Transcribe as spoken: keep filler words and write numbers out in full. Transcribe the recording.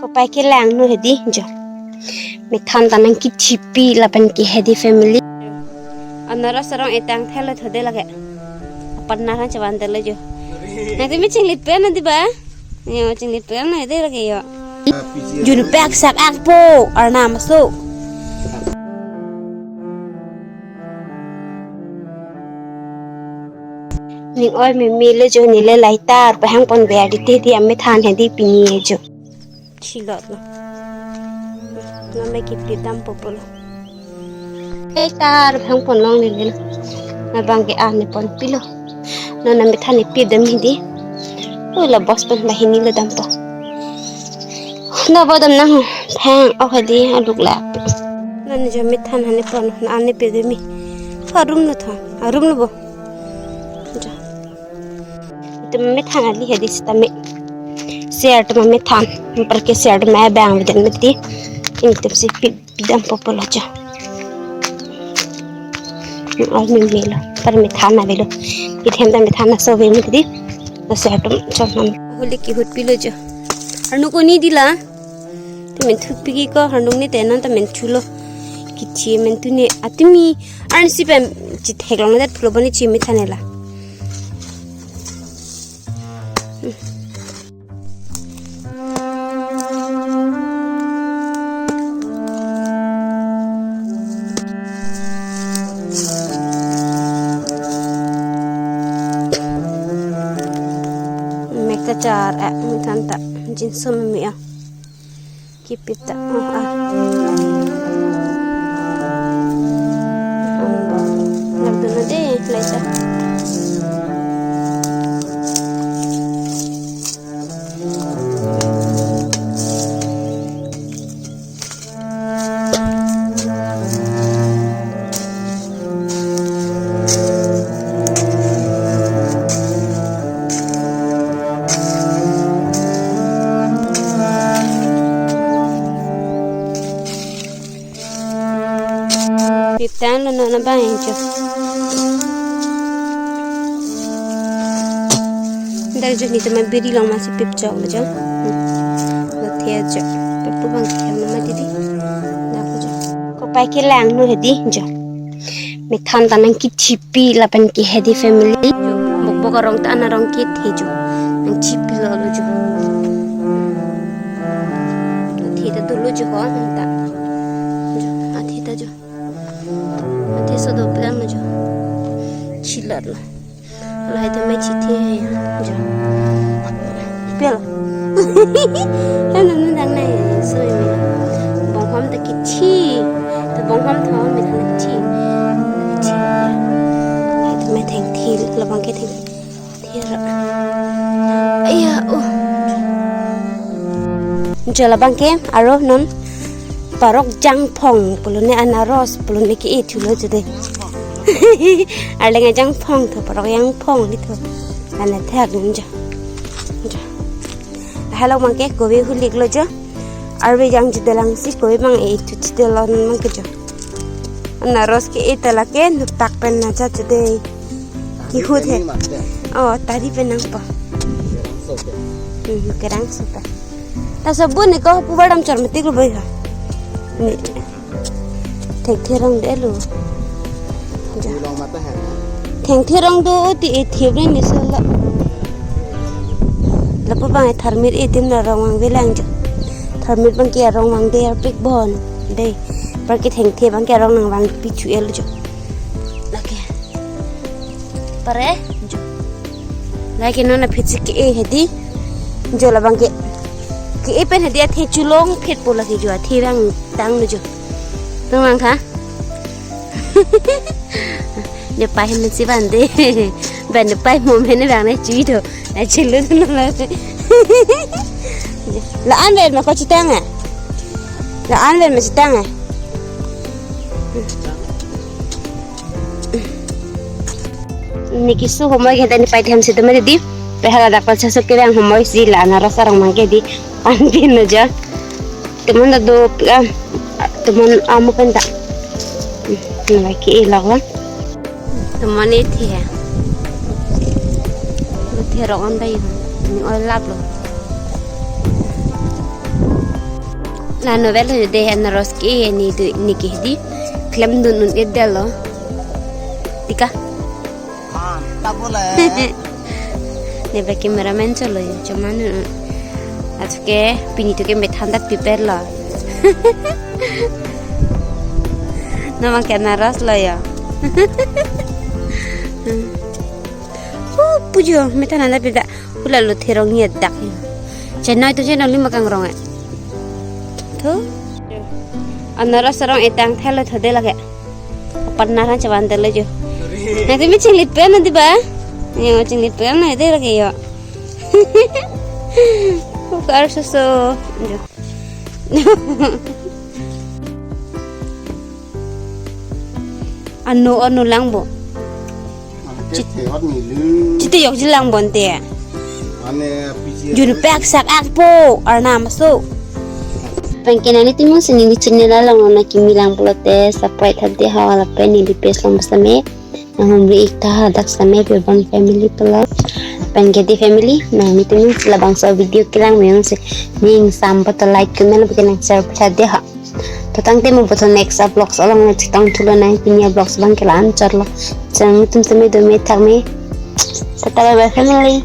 Kopai kelang no hedi jo. Methan ta nangkichipi lapen ke hedi family. Anaros arong etang thelo thode lake. Apan narang chawan telo jo. Nangtumi chinglit pen nadi ba? Yo, chinglit pen nadi lake yo. Jun pek sak akpo arnam so. Ning oi mimi le jo, neli le lighter pahang pon ber di te di amethan hedi pini jo. Chilot lo. Name kipli dam popolo. Lighter pahang pon long neli. Labang ke ani pon pilo. Non amethan ni pip dam hedi. Oh, la bos pen la hini le dampo. Na bo dam nang phang ok hedi aluk la. Non jo methan hani pon na ani pe demi. Pha room no tha. A room no bo. Jo. Itum methan ali hedi sitame. Ser tum methan. Par ke ser tum abang biden meti. Itum si pip dam popolo jo. Oi mimi lo, par methan avelo. Ithem ta methan aso ve mati di. Nasi atum chon nam. Holi kihut pilo jo. Arnu ko ni dila. Te men thut piki ko arnu ni te non ta men chulo. Kichi men tu ne atumi. Arn si pem chithek long det phulo boni chi methan la. Mek ta char, eh, methan ta jinso meme a. Kipit ta, oh, ah. Lak dun na de, lai ta. Pip tanglo non abang ingcho. Dak jo ni teman biri long masih pip chok lo jo. Hmm. Lo the jo. Pip pu bang kiam nama didi. Dak jo. Kopai kelang no hedi jo. Methan ta nangkichipi lapen ke hedi family. Bokbok arong ta an arong kethe jo. Nangchipi lo lo jo. Athe ta dolo jo ho ta. Jo, athe ta jo. Athe so do plang jo. Chilot lo. Lahai ta me chithe jo. Pel. Kan nang nang nai so ini. Bonghom ta kichi. Ta bonghom tho mi ta kichi. Kichi. Lahai ta me thengthi labang ke thengthi ra. Aya, oh. Jo labang ke aro non parok jangphong pulo ne anaros pulo ne ke-e thulo jode. Arleng ajangphong tho, parok jangphong ni tho. Ana thak nung jo. Jo. Halabang ke kobe hulik lo jo. Arve jang jide lang si kobe bang e thu jide lon mang ke jo. Anaros ke-e ta lake nuktak pen na cha jode. Kihut he. Oh, tari pen nangpo. Hmm, kerang sopa. Ta sabun ni ko pu badam chor mati ko boy ha. Ni. Thengthe rong de lo. Ja. Thengthe rong do ti e thep ni sala. Lapu bang e tharmit e tim na rong vangve lang jo. Tharmit bang ke rong vangde arpik bon. De. Par ke thengthe bang ke rong nangvangpi chu el jo. Lake. Pare jo. Lake non aphi si ke-e hedi. Jo labang ke. Ke-e pen hedi athe chulong phet po lake jo athe rang tang nu jo. Tang lang kha. Ne pai hem si bande. Bande pai mom hem ne bang ne chui do. Na chulu do na la. La an vel ma ko chitang eh. La an vel ma chitang eh. Ne keso homoi ke ta ne pai them si tuma di. Pe hala dak pal sasok ke yang homoi si la anaros arong mang ke di. An din na ja. Teman ta do, ah, teman amu pen ta. Hmm, na ke ilak la. Teman e the. Lo the rok an dai. Ni oi lap lo. Nanovel ho de, anaros ke ne du ne ke di. Klemdun un-edetlo. Dei ka? Tabole. Nebe cameraman cholo yo, choman un-un. Achuke pini to ke methan dak piper lo. Namang ke anaros lo yo. Oh, pujo, methan anda pida. Hula lo therong ye dak yo. Chenoi to chenoi lima kangrong eh. Tho. Anaros rong etang thelo tho de lake. Partner han chavan telo jo. Nang tumi chinglit pen nanti ba? Yo, chinglit pen na de lake yo. Hukar susu. Jo. Ano ano langbo. Chit theot nilu. Chite yok jilang bonte. Ane piji. Jun pak sak akpo arnam so. Penke nangtum si neli channel along nangkimi lang pulote subscribe tha de ho lapen neli page along sitame. Nanghumri ik tha dak sitame Pebang family pulo. Penke di family nangtum si labangso video kelang meyong si ning sam poto like comment lapen nang share tha de ho. To tangte mo poto next vlogs along nangchetong thulo nang pini vlogs abang ke la-an chotlo. Chang tum sitame do me thak me. Tata bye bye family.